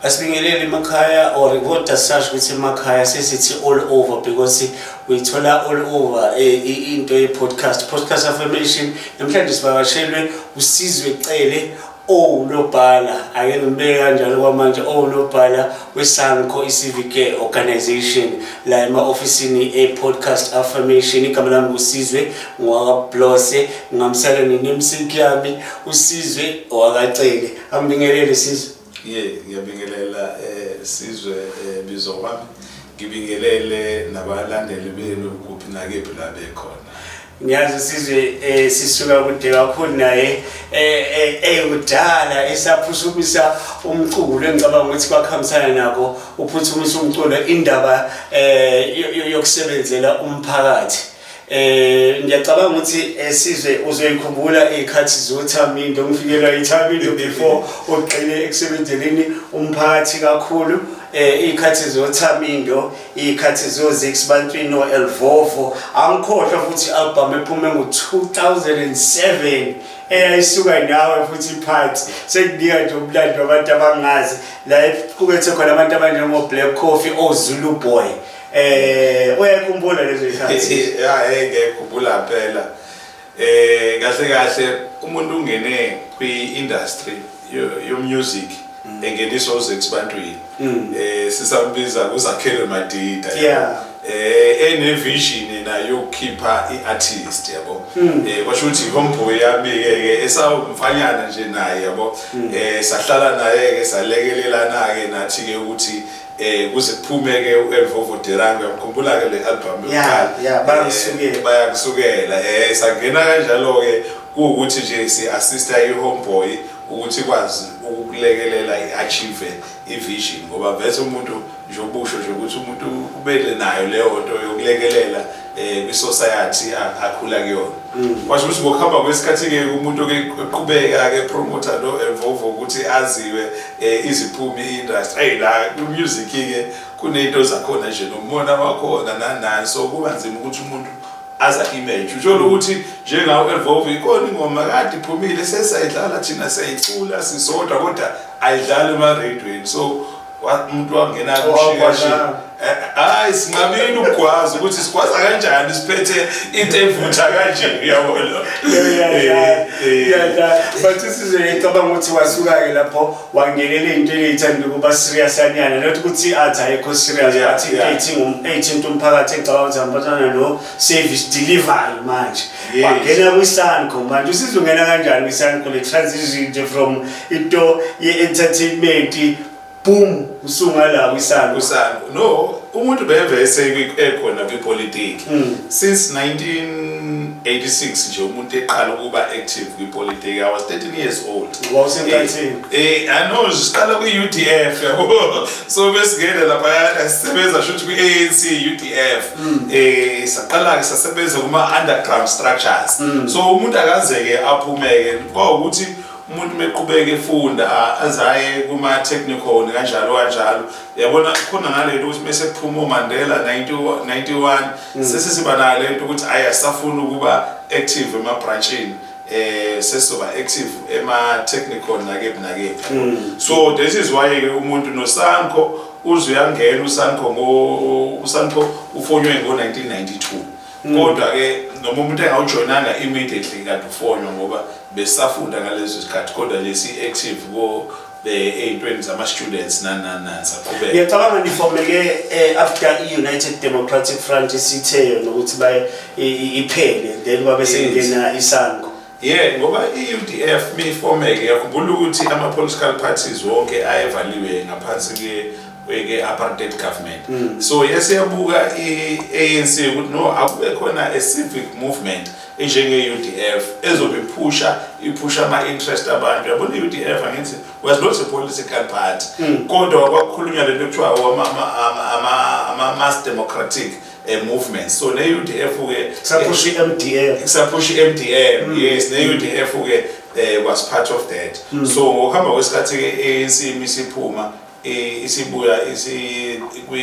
Asibingelele emakhaya, or kodwa sasho ukuthi emakhaya, sesithi all over because uyithola all over into ye-podcast, Podcast Affirmation. Namhlanje sivakashelwe uSizwe Cele, owunobhala, ake ngibeke kanjalo kwamanje, owunobhala weSANCO, i-civic organization, la ema-ofisini e-Podcast Affirmation. Igama lami nguSizwe ngwakaBlose, ngingamsala ne-namesake yami, uSizwe wakaCele. Angibingelele, Sizwe. Ye, ngiyabingelela, Sizwe, bizo kwami. Ngibingelele nabalandeli benu kuphi nakephi la bekhona. Ngiyazi Sizwe, sisuka kude kakhulu naye, kudala esaphuthumisa umculo. Engicabanga ukuthi kwakuhambisana nako uphuthumisa umculo indaba yokusebenzela umphakathi. Ngiyacabanga ukuthi, Sizwe, uzoyikhumbula izikhathi zoThamindo. Ngifikelwa iThamindo before ugxile ekusebenzeleni umphakathi kakhulu. Izikhathi zoThamindo, izikhathi zoZix Bantwini no-Elvovo. Angikhohlwa futhi i-album ephume ngo-2007 eyayisuka nawe futhi iphansi. Sekunika nje umlando wabantu abangazi la equkethe khona abantu abanjengo-Black Coffee, oZulu Boy. Uyayikhumbula lezo zikhathi? Ya, ngiyakhumbula phela. Kahle kahle umuntu ungene kwi-industry yo-music engeniswa uZix Bantwini. Sisambiza uZakhele Madida. Ene vision nayo yokukhipha i-artist, yabo. Kwasho ukuthi homeboy yami ke esawumfanyana nje naye, yabo. Sahlala naye ke, salekelelana ke nathi ke ukuthi kuze kuphume ke uElvovo Derrango. Uyakhumbula ke le album yokuqala? Yeah, Bayakusukela. Bayakusukela. Sangena kanjalo ke, kuwukuthi nje si assista i-homeboy ukuthi ikwazi ukukulekelela i-achieve i-vision, ngoba vese umuntu nje obusho nje ukuthi umuntu ubele nayo leyo nto yokulekelela kwi-society akhula kuyona. Kwasho ukuthi ngokuhamba kwesikhathi-ke umuntu ke eqhubeka-ke promota lo Elvovo ukuthi aziwe, iziphume i-industry. Eyi, la kwi-music-ke kuney'nto zakhona nje nomona wakhona nani nani, so kuba nzima ukuthi umuntu aza image uthole ukuthi njengawo Elvovo ikhona ingoma kade iphumile, sesayidlala thina, siyayicula sisodwa, kodwa ayidlali ema-radioweni. So umuntu wangena Awukwazanga. Hayi, sinqabile ukugwaza ukuthi sigwaza kanjani siphethe into evutha kanje, uyabona? Iyadlala, but uSizwe, ngicabanga ukuthi wasuka-ke lapho wangenela ey'ntweni ey'thanda ukuba serious anyana, not ukuthi athi ayikho serious, but into ey'thinta umphakathi, engicabanga ukuthi hambisana no-service delivery manje. Wangena kwiSANCO. Manje uSizwe ungena kanjani kwiSANCO, le transition nje from into ye-entertainment, boom, usungala kwiSANCO? USANCO, no, umuntu bevese ekhona kwipolitiki since 1986 nje. Umuntu eqala ukuba active kwipolitiki, I was 13 years old. Wawusenkathini. I know, siqala kwi-UDF, yabo. So besingene lapha sisebenza shuthi kwi-ANC UDF. Saqala ke sasebenza kuma underground structures. So umuntu akazeke aphumeke kwawukuthi umuntu meqhubeka efunda azaye kuma technical kanjalo kanjalo, yabona. Khona nalento ukuthi mase kuphuma uMandela 90 91, sesisiba nayo lento ukuthi ayi, asafuna ukuba active ema branchini, sesizoba active ema technical nakephi nakephi. So this is why ke umuntu noSANCO uze uyangena uSANCO ngo uSANCO ufonywe ngo 1992, kodwa ke noma umuntu engawujoinanga immediately kade ufonywa, ngoba besafunda ngalezo zikhathi, kodwa nje si active ko ey'ntweni zama-students nani nani nani, saqhubeka. Ngiyacabanga nifomeke after i-United Democratic Front isithe yona ukuthi baye iphele, then kwabe sengena iSANCO. Yeah, ngoba i-UDF mifomeke, yakhumbula ukuthi ama-political parties wonke ayevaliwe ngaphansi ke-apartheid government. So yesiyabuka i-ANC ukuthi no, akube khona a civic movement enjenge-UDF ezobe iphusha ama-interest abantu, yabona. I-UDF, angithi, was not a political party, kodwa kwakukhulunywa lento ekuthiwa ama-mass democratic movements. So ne-UDF-ke Saphusha i-MDM. Kusaphusha i-MDM, yes. Ne-UDF ke was part of that. So ngokuhamba kwesikhathi ke ANC isiphuma, isibuya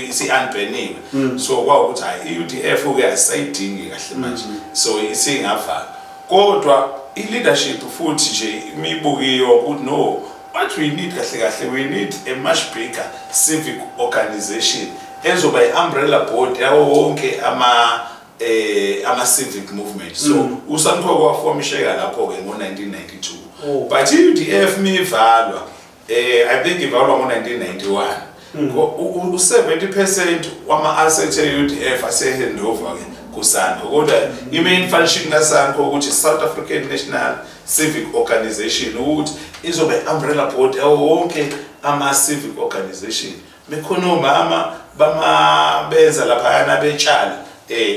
isi-unbaniwe, so kwawukuthi hayi, i-UDF ke asayidingi kahle manje, so isingavala. Kodwa i-leadership futhi nje imibukiyo ukuthi no, What we need kahle kahle, we need a much bigger civic organization ezoba i-umbrella board yawo wonke ama civic movement. So uSANCO kwafomisheka lapho ke ngo-1992. But i-UDF mivalwa, I think ivalwa ngo-1991, u-70% wama-assets e-UDF ase-handover ke kuSANCO, kodwa i-main function kaSANCO ukuthi South African National Civic Organization, ukuthi izobe umbrella board yawo wonke ama-civic organization, bekhona omama bama benza laphayana betshala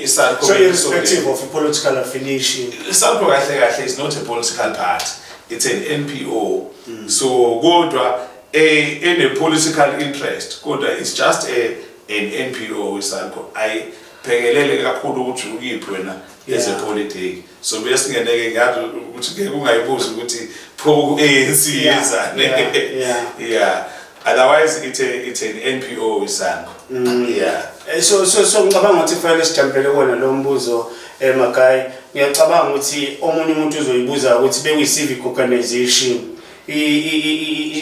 iSANCO. So irrespective of political affiliation. ISANCO kahle kahle is not a political party, it's an NPO. So kodwa ene political interest, kodwa it's just a an NPO iSANCO, ayiphekelele kakhulu ukuthi ukiphi wena as a politics. So besingeneke ngathi ukuthi ngeke ungayibuza ukuthi pho ku-ANC yenzani. Yeah, otherwise it's an NPO iSANCO, yeah. So ngicabanga ukuthi kufanele sijampele kona lo mbuzo, Magayi. Ngiyacabanga ukuthi omunye umuntu uzoyibuza ukuthi bekuyi-civic organization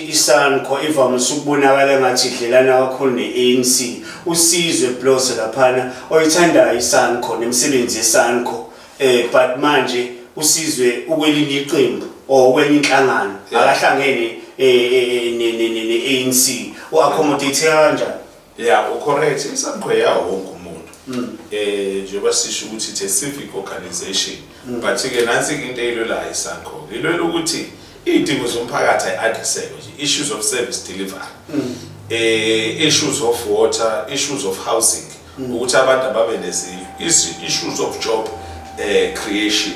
iSANCO ivamise ukubonakala ngathi idlelana kakhulu ne-ANC. USizwe Blose laphana oyithandayo iSANCO nemisebenzi yeSANCO, but manje uSizwe ukwelinye iqembu or kwenye inhlangano, akahlangene ne-ANC, u-accommodate kanjani? Yeah, ucorrect. ISANCO yawo wonke umuntu. Njengoba sisho ukuthi it's a civic organization. But ke nansi into eyilwelayo iSANCO. Ilwela ukuthi izidingo zomphakathi ayi-addresseke nje, issues of service delivery. Issues of water, issues of housing. Ukuthi abantu ababe nezindlu, issues of job creation.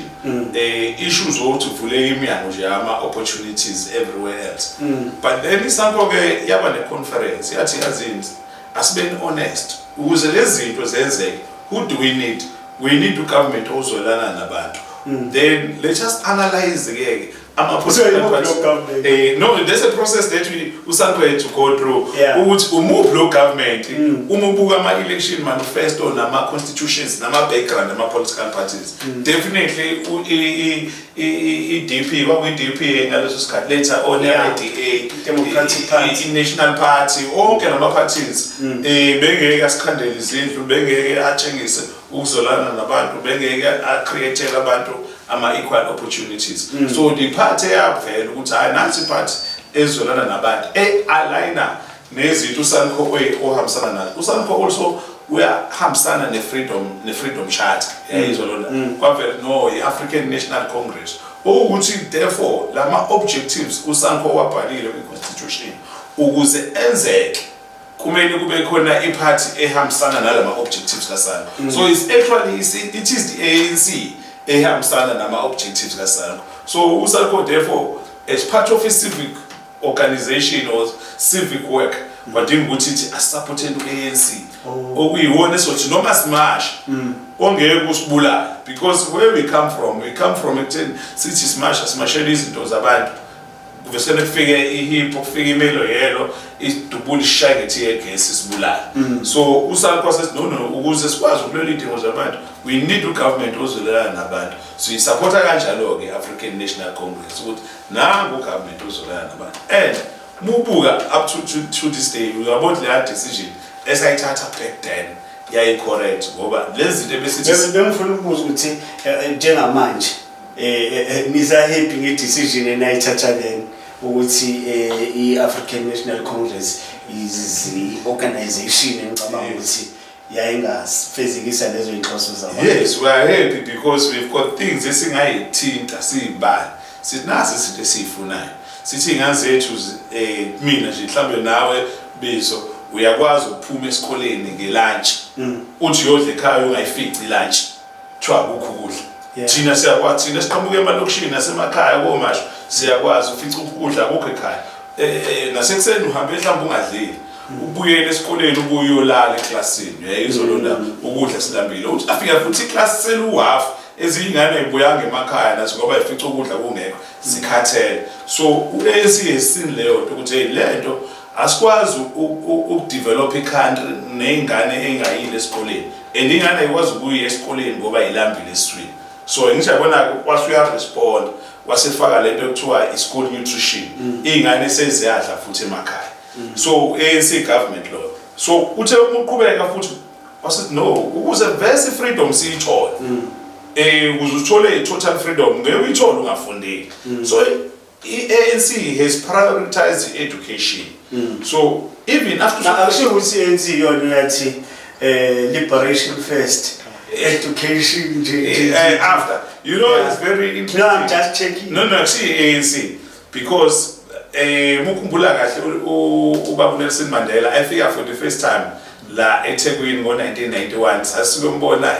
Issues ukuthi uvuleke iminyango nje ama opportunities everywhere else. But then iSANCO ke yaba ne conference, yathi yazini, asibeni honest, ukuze lezi zinto zenzeke, who do we need? We need ugovernment ozwelana nabantu. Then let's just analyze ke ama So imuphi lo government? No, there's a process that we uSANCO had to go through ukuthi umuphi lo government. Uma ubuka ama-election manifesto nama-constitutions nama-background ama-political parties, definitely i-DP, kwakuyi-DP ngaleso sikhathi, later on i-DA, Democratic Party. I-National Party, onke lama-parties bengeke asikhandele izindlu, bengeke atshengise ukuzolana nabantu, bengeke a-create-ele abantu ama-equal opportunities. So the party eyavela ukuthi hayi, nansi iphathi ezolana nabantu, e-aligna nezinto uSANCO ohambisana nazo. USANCO also uyahambisana ne-Freedom Charter, yayizwa lona, kwavela no i-African National Congress, okuwukuthi therefore lama objectives uSANCO wabhalile kwi-constitution, ukuze enzeke kumele kube khona iphathi ehambisana nalama objectives kaSANCO. So it's actually it is the ANC ehambisana nama objectives kaSANCO. So uSANCO therefore, as part of a civic organization or civic work, kwadinga ukuthi ithi asupporteni u-ANC, okuyiwona esothi noma simasha ongeke usibulale, because where we come from, we come from ekutheni sithi simasha, simashela izinto zabantu, kuvesele kufike ihipho, kufike iMellow Yellow, idubula, ishaye nge-tear gas, isibulale. So uSANCO says no, ukuze sikwazi ukulwela iy'dingo zabantu, we need ugovernment ozwelana nabantu. So isupporta kanjalo-ke i-African National Congress ukuthi nangu ugovernment ozwelana nabantu. And mubuka up to this day, uyabona leya decision esayithatha back then yayi-correct, ngoba lezi zinto ebesithi Bengifuna ukubuza ukuthi njengamanje nisa happy nge-decision enayithatha then ukuthi i-African National Congress is i-organization engicabanga ukuthi yayingafezekisa lezo inhloso zabantu? Yes, we are happy because we've got things esingayithinta siyibali, sithi nazi izinto esiyifunayo, sithi iy'ngane zethu mina nje mhlawumbe nawe bizo uyakwazi ukuphuma esikoleni ngelunch, uthi uyodla ekhaya, ungayifici ilunch, kuthiwa akukho ukudla. Thina siyakwazi, thina siqhamuka emalokishini nasemakhaya komasho, siyakwazi ufica ukudla akukho ekhaya. Nasekuseni uhambe mhlawumbe ungadlile, ubuyele esikoleni, ubuye uyolala eklasini, uyayizwa loo ndaba, ukudla silambile, uthi afika futhi iklasi seluhafu, ezinye iy'ngane ay'buyanga emakhaya nazo ngoba ifica ukudla kungekho, zikhathele. So u-ANC has seen leyo nto ukuthi hey, le nto asikwazi ukudevelop i-country ney'ngane ey'ngayile esikoleni, and ingane ayikwazi ukuya esikoleni ngoba ilambile esiswini. So ngisho yabona, wase uyarespond Wasefaka lento ekuthiwa i-school nutrition, iy'ngane seziyadla futhi emakhaya. So ANC government lo. So uthe uma uqhubeka futhi wasithi, no, ukuze vese freedom siyithole, ukuze uthole i-total freedom, ngeke uyithole ungafundile. So i-ANC has prioritized education. So even after Akusho ukuthi i-ANC iyona yathi liberation first, education nje. After it's very interesting. No, I'm just checking. No, see, ANC, because mukhumbula kahle ubaba Nelson Mandela efika for the first time la eThekwini ngo-1991, sasilombona,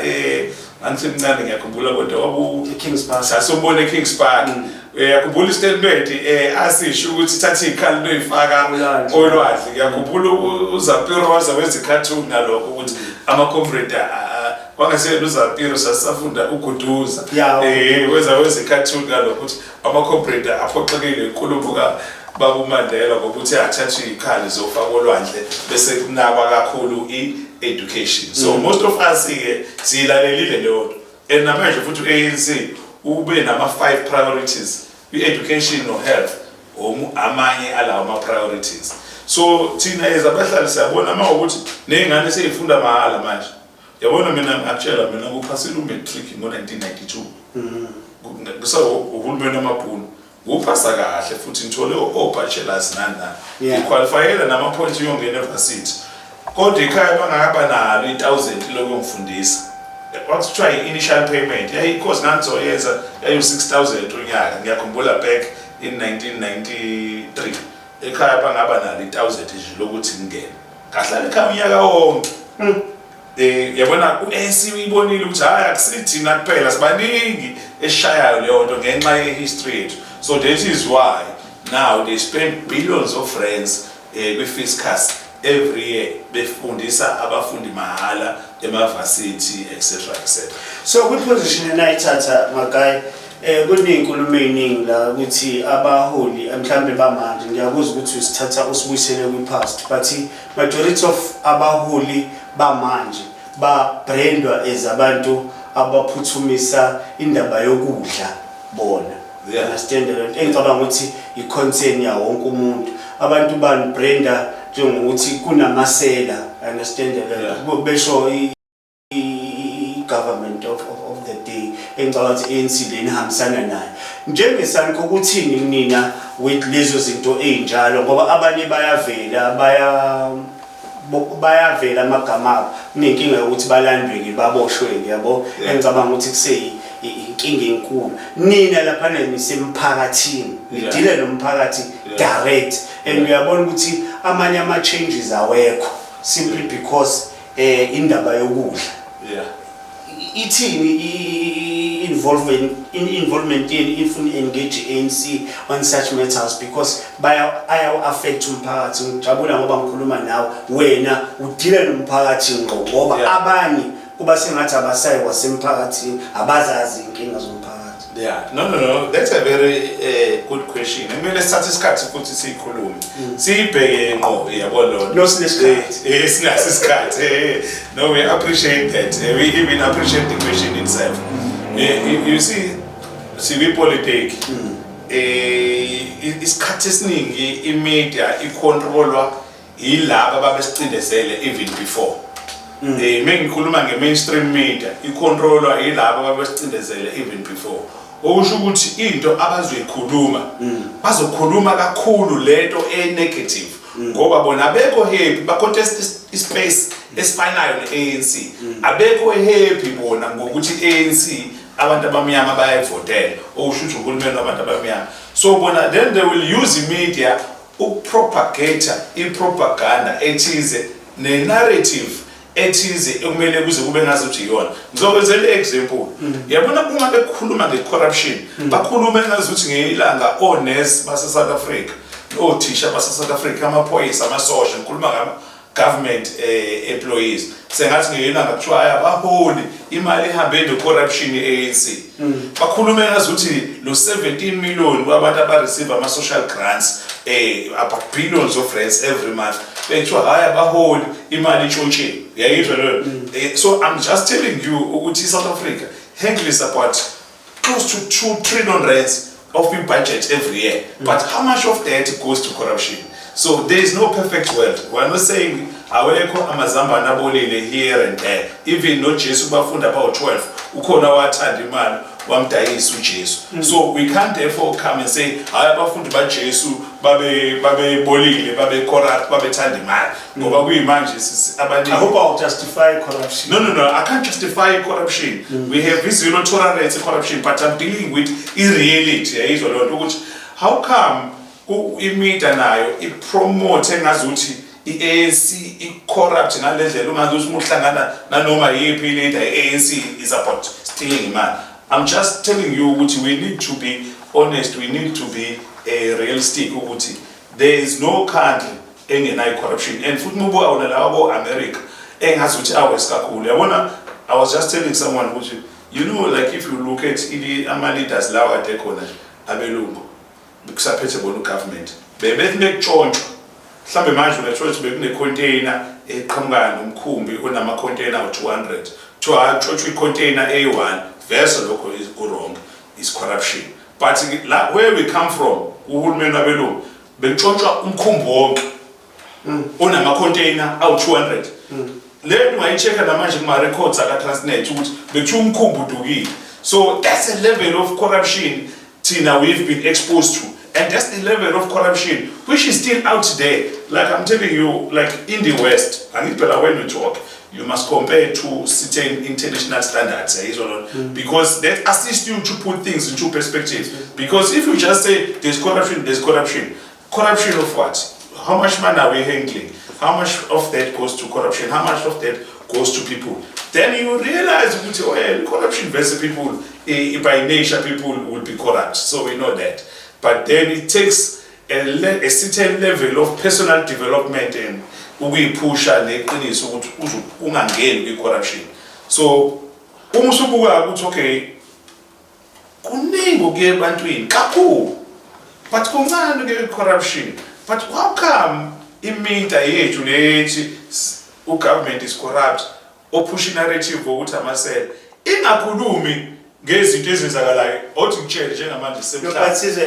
ngangisemncane ngiyakhumbula, kodwa wabu Kings Park. Sasimbona eKings Park. Uyakhumbula istatement asisho ukuthi thatha ikhali loyifaka Olwandle. olwandle. Ngiyakhumbula uZapiro waza wenza i-cartoon ngalokho ukuthi ama-comrade kwangaseyena uZapiro, sasisafunda, uGuduza. Wenza i-cartoon ngalokho ukuthi ama-comrade aphoxekile inkulumo ka baba uMandela ngokuthi athathe iy'khali zofaka olwandle bese kunakwa kakhulu i-education. So most of us-ke siyilalelile leyo nto, and namanje futhi u-ANC ube nama-five priorities, i-education no-health amanye alawo ama-priorities. So thina as abahlali siyabona uma ukuthi ney'ngane sey'funda mahhala manje. Yabona, mina ngakutshela, mina nguphasile u-matric ngo-1992 kusa uhulumeni wamabhunu. Nguphasa kahle futhi ngithole o-bachelors nani nani. Ngiqualifyela nama-points uyongena evarsity, kodwa ikhaya bangakaba nalo i-1000 lokuyongifundisa. Kwakuthiwa i-initial payment yayi-course ngangizoyenza yayu-6000 unyaka. Ngiyakhumbula back in 1993, ekhaya bangaba nalo i-1000 nje lokuthi ngingene. Ngahlala ekhaya unyaka wonke. Yabona, u-ANC uyibonile ukuthi hayi, akusithina kuphela, sibaningi esishayayo leyo nto ngenxa ye-history yethu. So that is why now they spend billions of rands kwi-fiscus every year befundisa abafundi mahhala emavasithi, etc, etc. So kwi-position enayithatha, Magayi, kuney'nkulumo ey'ningi la ukuthi abaholi mhlambe bamanje, ngiyakuzwa ukuthi usithatha usibuyisele kwi-past, but majority of abaholi bamanje ba-brandwa as abantu abaphuthumisa indaba yokudla bona. Understand le nto engicabanga ukuthi i-concern yawo wonke umuntu. Abantu bani-branda njengokuthi kunamasela, understand le nto? Besho i-government of the day, engicabanga ukuthi i-ANC le nihambisana nayo njengeSANCO. Kuthini kunina with lezo zinto ey'njalo? Ngoba abanye bayavela, bayavela amagama abo, kunenkinga yokuthi balandwe-ke, baboshwe-ke, yabo. Engicabanga ukuthi kuseyi inkinga enkulu. Nina laphana nisemphakathini, nidile nomphakathi direct, and uyabona ukuthi amanye ama-changes awekho simply because indaba yokudla. Ithini i-involvement yenu if ni-engage i-ANC on such matters, because baya ayawu-affect umphakathi? Ngijabula ngoba ngikhuluma nawe, wena udile nomphakathi ngqo, ngoba abanye kuba sengathi abasayi kwasemphakathini, abazazi iy'nkinga zomphakathi. Yeah, no. That's a very good question. Kumele sithathe isikhathi futhi siyikhulume. Siyibheke ngqo, yabo lona. No, sinesikhathi. Sinaso isikhathi. No, we appreciate that. We even appreciate the question itself. You see, sikwipolitiki. Isikhathi esiningi i-media icontrolwa yilaba ababesicindezele even before. Mengikhuluma nge-mainstream media, icontrolwa yilaba ababesicindezele even before. Okusho ukuthi into abazoyikhuluma, bazokhuluma kakhulu lento e-negative, ngoba bona abekho happy, ba-contest ispace esifanayo ne-ANC. Abekho happy bona ngokuthi i-ANC abantu abamnyama bayayivotela, okusho ukuthi uhulumeni wabantu abamnyama. So bona then they will use i-media ukupropagate i-propaganda ethize ne-narrative ethize ekumele kuze kube ngazuthi iyona. Ngizokwenzela i-example. Yabona, uma bekhuluma nge-corruption, bakhuluma engazuthi ngelanga onesi base-South Africa, othisha base-South Africa, amaphoyisa, amasosha, ngikhuluma ngama government employees, sengathi ngelanga kuthiwa hayi, abaholi imali ihambe ne-corruption ye-ANC. Bakhulume ngazuthi lo 17 million wabantu aba-receive ama-social grants, about billions of rands every month, bekuthiwa hayi, abaholi imali itshontshiwe. Uyayizwa leyo? So I'm just telling you ukuthi i-South Africa handles about close to 2 trillion rands. of i-budget every year, but how much of that goes to corruption? So there is no perfect world. We are not saying awekho amazambane abolile here and there. Even noJesu, bafundi abawu-12, ukhona wathanda imali, wamdayisa uJesu. So we can't therefore come and say, hayi, abafundi baJesu babebolile, babe corrupt, babethanda imali, ngoba kuyimanje abaningi. I hope I'll justify corruption. No, I can't justify corruption. We have zero tolerance corruption, but I'm dealing with i-reality. Yayizwa leyo nto ukuthi how come i-media nayo i-promote engazuthi i-ANC i-corrupt ngale ndlela, ungazi ukuthi uma uhlangana nanoma yiphi leader i-ANC is about stealing imali. I'm just telling you ukuthi we need to be honest, we need to be realistic ukuthi there is no country engenayo corruption. And futhi uma ubuka wona lawa bo-America, engazuthi awes kakhulu, yabona. I was just telling someone ukuthi like if you look at ama-leaders lawa ade khona nje abelungu, kusaphethe bona u-government, bebethi bekutshontshwa, mhlawumbe manje ungathola ukuthi bekune-container eqhamuka nomkhumbi onama-container awu-200, kuthiwa kutshontshwa i-container eyi-1 verse, lokho is ku-wrong, is corruption. But la where we come from, uhulumeni wabelungu, bekutshontshwa umkhumbi wonke onama-container awu-200. Le nto ungayi-check-a namanje kuma-records aka-Transnet ukuthi bekuthiwa umkhumbi udukile. So that's a level of corruption thina we've been exposed to, and that's the level of corruption which is still out there. Like I'm telling you, like in the West, angithi phela when you talk you must compare to certain international standards, yayizwa lona, because that assists you to put things into perspective. Because if you just say there's corruption, there's corruption, corruption of what? How much money are we handling? How much of that goes to corruption? How much of that goes to people? Then you realize ukuthi, well, corruption versus people, by nature people will be corrupt, so we know that. But then it takes a certain level of personal development and ukuyiphusha neqiniso ukuthi ungangeni kwi-corruption. So uma usubuka ukuthi okay, kuningi okuye ebantwini kakhulu, but kuncane ke corruption, but how come i-media yethu lethi u-government is corrupt, ophusha narrative wokuthi amasele, ingakhulumi ngezinto ezenzakalayo? Othi ngitshele njengamanje No, semhlaba. but Sizwe,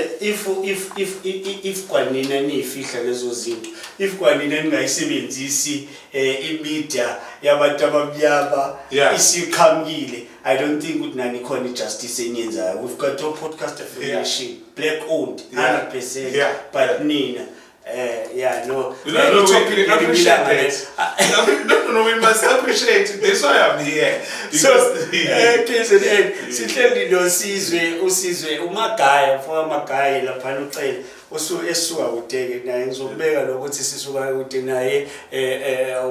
if kwanina niyifihla lezo zinto, if kwanina ningayisebenzisi i-media yabantu abamnyama isiqhamukile, I don't think ukuthi nani khona i-justice eniyenzayo. We've got a podcast affiliation, black owned, 100%, but nina yeah, no. No, I-topic we appreciate ngelinye that. No, we must appreciate it. That's why I'm here. So Because KZN sihleli noSizwe, uSizwe uMagaya, mfoka Magaya lapha, ucele usu esuka kude ke naye, ngizokubeka lokuthi sisuka kude naye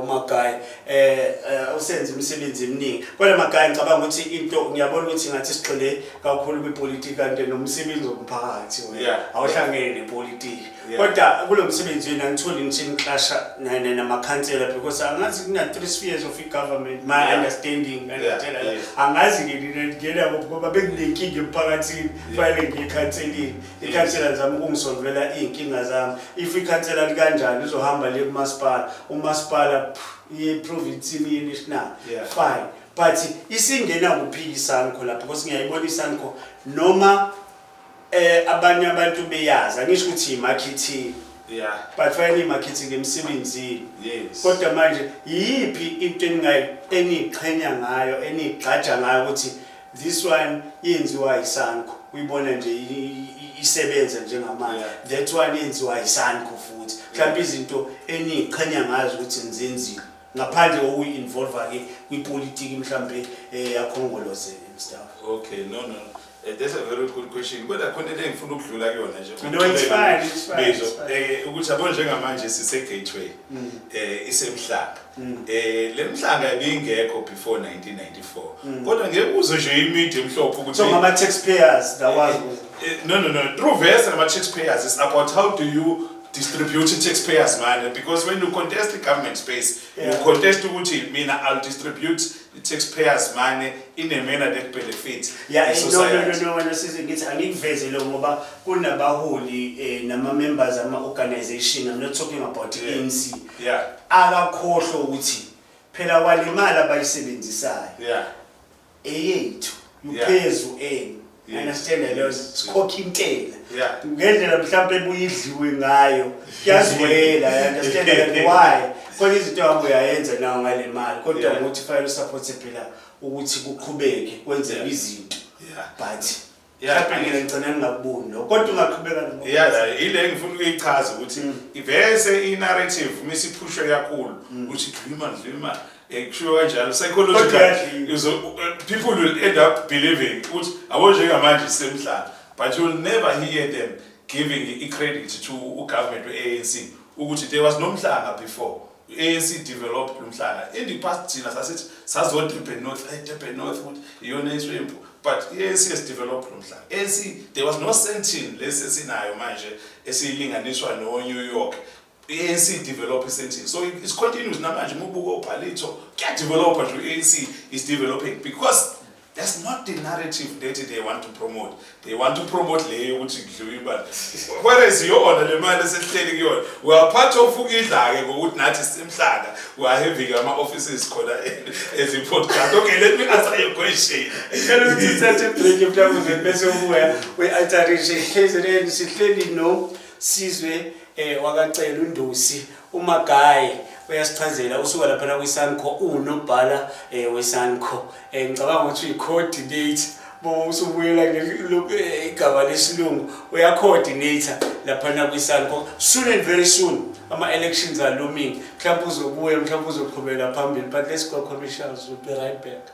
uMagaya, usenza imisebenzi eminingi. Kodwa Magaya, ngicabanga ukuthi into ngiyabona ukuthi ngathi sigxile kakhulu kwipolitiki, kanti nomsebenzi womphakathi wena awuhlangene nepolitiki. Kodwa kulo msebenzi wenu angitholi nithi ni-clash-a namakhansela, because angazi kuna three spheres of government, my understanding, ngiyatshela. Angazi-ke nina ningena kuphi, ngoba benginenkinga emphakathini, fanele ngiyekhanselini, ikhansela lizama ukungisolvela iy'nkinga zami. If ikhansela likanjani, lizohamba liye kumasipala, umasipala iye eprovinsini, iye national. Fine, but isingena kuphi iSANCO lapho? Because ngiyayibona iSANCO, noma abanye abantu beyazi, angisho ukuthi i-marketing, but fanele i-marketing emsebenzini. Kodwa manje yiphi into eniyiqhenya ngayo, eniyigqaja ngayo ukuthi this one yenziwa iSANCO, uyibona nje isebenza njengamanje, that one yenziwa iSANCO futhi, mhlawumbe izinto eniyiqhenya ngazo ukuthi nizenziwe ngaphandle kokuyi-involve-ke kwipolitiki mhlawumbe yakhongolose and stuff? Okay, no. That's a very good question. Kodwa khona into engifuna ukudlula kuyona nje. No, it's fine, it's fine, Bizo, it's fine. Ukuthi yabo njengamanje sise Gateway. Isemhlanga. Le mhlanga ibingekho before 1994. Kodwa ngeke uzwe nje i-media emhlophe ukuthi So ngama-taxpayers lawazi? No. Through verse and taxpayers, it's about how do you distribute taxpayers' money, because when you contest the government space, you contest ukuthi mina I'll distribute the taxpayers' money in a manner that benefits the No. society. No, wena size ngithi angikuvezele ngoba kunabaholi nama-members ama-organization, I'm not talking about i-ANC, akakhohlwa ukuthi phela kwale mali abayisebenzisayo eyethu, you pay as you earn. Understand leyo, sikhokha intela ngendlela mhlawumbe ebuyidliwe ngayo, kuyazwela. You understand that why khona izinto ohambe uyayenza nawo ngale mali, kodwa ngokuthi fanele usupport phela ukuthi kuqhubeke kwenzeke izinto, but mhlawumbe mina ngigcina ngingakuboni lokho, kodwa ungaqhubeka nokho. Yeah, la ile engifuna ukuyichaza ukuthi ivese i-narrative misiphushwe kakhulu ukuthi dlima dlima, kushiwo kanjalo psychologically, Kodwa yadliwa. People will end up believing ukuthi abo njengamanje sisemhlaba, but you'll never hear them giving i-credit to u-government we-ANC ukuthi there was no Mhlanga before. I-ANC developed umhlanga. In the past thina sasithi sazo Durban North, Durban North ukuthi iyona iswempu, but i-ANC has developed umhlanga. ANC, there was no Sandton lesi esinayo manje esiyilinganiswa no-New York. I-ANC develop i-Sandton, so it's continuous namanje. Uma ubuka uBallito kuyadevelopa nje, i-ANC is developing because that's not the narrative that they want to promote. They want to promote leyo ukuthi kudliwe imali, whereas yona le mali esihleli kuyona, we are part of ukudla-ke ngokuthi nathi sisemhlanga, we are having ama-offices khona as i-podcast. Okay, let me answer your question. Ngicela ukuthi uthathe break mhlawumbe bese ubuya we-alteration. KZN sihleli no Sizwe wakaCele uNdosi uMagayi, uyasichazela usuka laphana kwiSANCO, unobhala weSANCO. Ngicabanga ukuthi uyi-coordinator bo usubuyela igama lesilungu, uya-coordinator laphana kwiSANCO. Soon and very soon ama-elections are looming, mhlawumbe uzobuya, mhlawumbe uzoqhubela phambili, but let's go commercials, we'll be right back.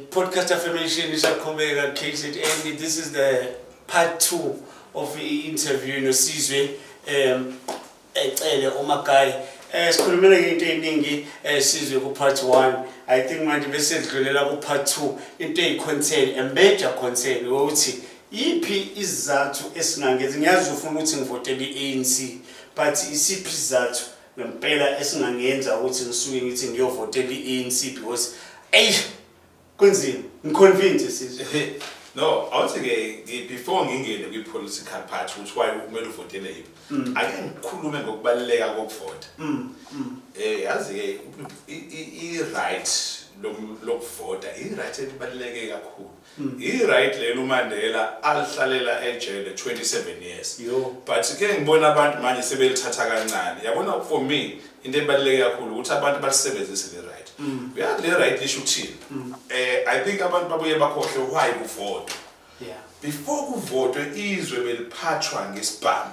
Podcast affirmation isaqhubeka KZN. This is the part 2 of the interview noSizwe ecele uMagayi. Sikhulumela ngento eziningi, Sizwe, ku part 1. I think manje bese sidlulela ku part 2, into eyi concern, a major concern ukuthi iphi isizathu esingangenzi. Ngiyazi ufuna ukuthi ngivotele i-ANC, but isiphi isizathu ngempela esingangenza ukuthi ngisuke ngithi ngiyovotela i-ANC, because eyi kunzima ngiconvince, Sizwe. No, awuthi-ke before ngingene kwi-political party ukuthi why kumele uvotele yiphi, ake ngikhulume ngokubaluleka kokuvota. Yazi-ke i-right lokuvota, i-right elibaluleke kakhulu, i-right lelo uMandela alihlalela ejele 27 years. Yo. But ke ngibona abantu manje sebelithatha kancane, yabona. For me into ebaluleke kakhulu ukuthi abantu balisebenzise le right. Uyazi le right lisho ukuthini? I think abantu babuye bakhohlwe why kuvotwa. Before kuvotwe, izwe beliphathwa ngesibhamu,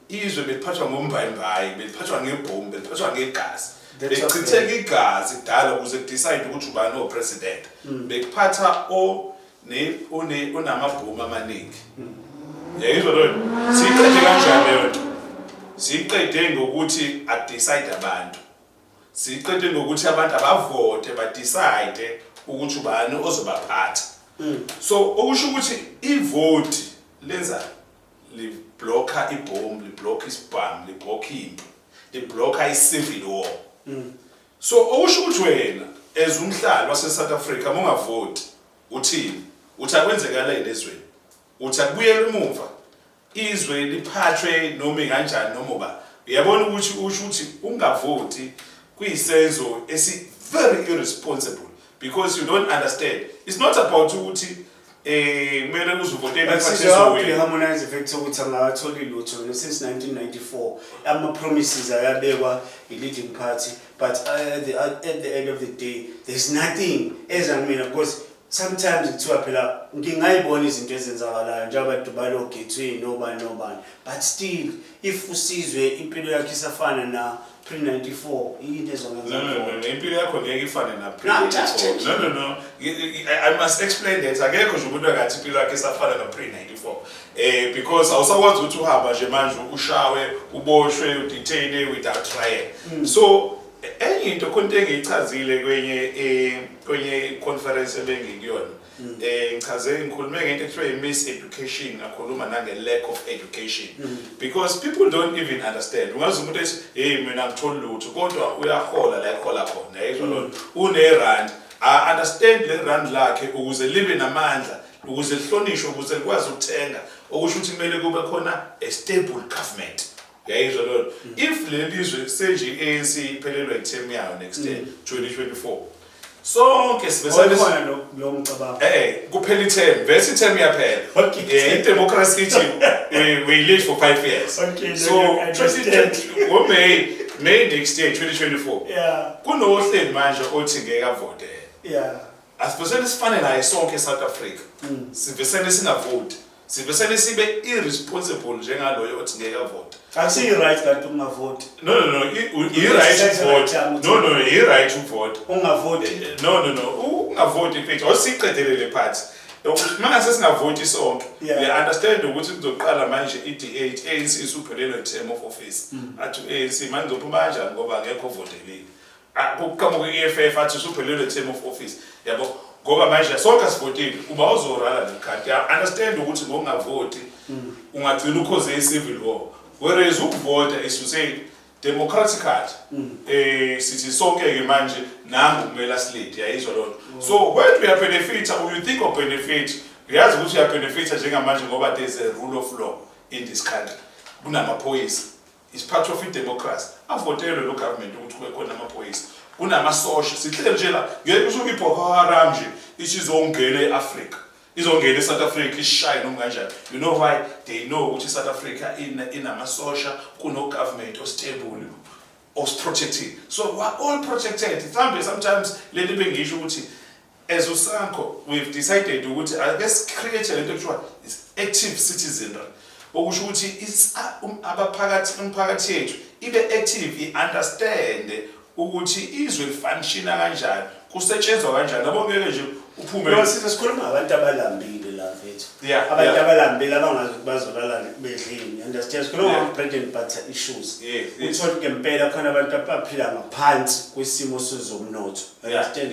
izwe beliphathwa ngombayimbayi, beliphathwa ngebhomu, beliphathwa ngegazi. That's Bechitheka igazi kudala ukuze kudecide ukuthi ubani o-president. Bekuphatha o ne one onamabhomu amaningi, yayizwa leyo nto? Siyiqede kanjani leyo nto? Siyiqede ngokuthi adecide abantu, siyiqede ngokuthi abantu abavote, badecide ukuthi ubani ozobaphatha. So okusho ukuthi ivoti lenza liblocka ibhomu, liblocka isibhamu, liblocka impi, liblocka i-civil war. So okusho ukuthi wena as umhlali wase-South Africa, uma ungavoti uthini? Uthi akwenzekaleni ezweni? Uthi akubuyele emuva, izwe liphathwe noma kanjani noma uba. Uyabona ukuthi usho ukuthi ungavoti kuyisenzo esi very irresponsible because you don't understand. It's not about ukuthi kumele uzuvotele. But Sizwe, how do you harmonize the fact ukuthi angakatholi lutho since 1994? Ama-promises ayabekwa i-leading party, but at the end of the day there's nothing eza kumina, because sometimes kuthiwa phela ngingayibona izinto ezenzakalayo njengoba Dubalo Gethweni nobani nobani, but still if uSizwe impilo yakhe isafana na pre-94, into ezongenza No, no, no, no, impilo yakho ngeke ifane na pre. No, I'm just checking. No, no, no. I must explain that. Akekho nje umuntu akathi impilo yakhe isafana no pre-94. Because awusakwazi ukuthi uhamba nje manje ushawe, uboshwe, udetain without trial. So enye into khona, into engiyichazile kwenye conference ebengikuyona. Ngichaze, ngikhulume ngento ekuthiwa i-miseducation, ngakhuluma nange lack of education. Because people don't even understand. Ungazi umuntu ethi, "Hey, mina ngitholi lutho," kodwa uyahola la ehola khona. Yayizwa lona. Une rand. I understand le rand lakhe ukuze libe namandla, ukuze lihlonishwe, ukuze likwazi ukuthenga. Okusho ukuthi kumele kube khona a stable government. Yayizwa lona. If leli lizwe senje i-ANC iphelelwa i-term yayo next year 2024. Sonke sivesane Okhona lo mcabango. Kuphela i-term, vese i-term iyaphela. I-democracy ithi we live for 5 years. Okay, so then I understand. 2020 ngo-May, May next year 2024. Kunohleli manje othi ngeke avotele. Asivesane sifane naye sonke eSouth Africa. Sivesane singavoti. Sivesane sibe irresponsible njengaloyo othi ngeke avote. Akusiyi-right kanti ukungavoti. No, i-right ukuvota. No, i-right ukuvota. Ungavoti. No, ungavoti mfethu, awusiqedele le part. Mangase singavoti sonke. We understand ukuthi kuzoqala manje i-DA, ANC isuphelelwe term of office. Athi ANC manje uzophuma kanjani ngoba akekho ovotelile. Kuqhamuka i-EFF athi usuphelelwe term of office. Yabo, ngoba manje sonke asivotile, uba uzorala nekhadi. I understand ukuthi ngokungavoti ungagcina ukhoze i-civil war. Whereas ukuvota is to say democratically, sithi sonke ke manje nangu kumele asilide, yayizwa loo nto. So when we are benefit, or you think of benefit, uyazi ukuthi uya benefit njengamanje ngoba there's a rule of law in this country. Kunamaphoyisa. It's part of i-democracy. Avotelwe lo government ukuthi kube khona amaphoyisa. Kunamasosha. Sihlele nje la, ngeke usuke iBoko Haram nje isizongena e-Africa. Izongena e-South Africa ishaye noma kanjani. You know why? They know ukuthi i-South Africa inamasosha, kuno-government o-stable, os-protected. So we are all protected. Mhlambe sometimes lento bengisho ukuthi as uSANCO we've decided ukuthi ake create lento ekuthiwa is active citizenry. Okusho ukuthi abaphakathi umphakathi yethu ibe active, i-understand ukuthi izwe lifunctiona kanjani, kusetshenzwa kanjani. Yabo ngeke nje uphume. No, size sikhuluma ngabantu abalambile la mfethu. Abantu abalambile abangazi ukuthi bazolala bedlini. Understand? Sikhuluma ngama-bread and butter issues. Uthole ngempela khona abantu abaphila ngaphansi kwesimo sezomnotho. Understand?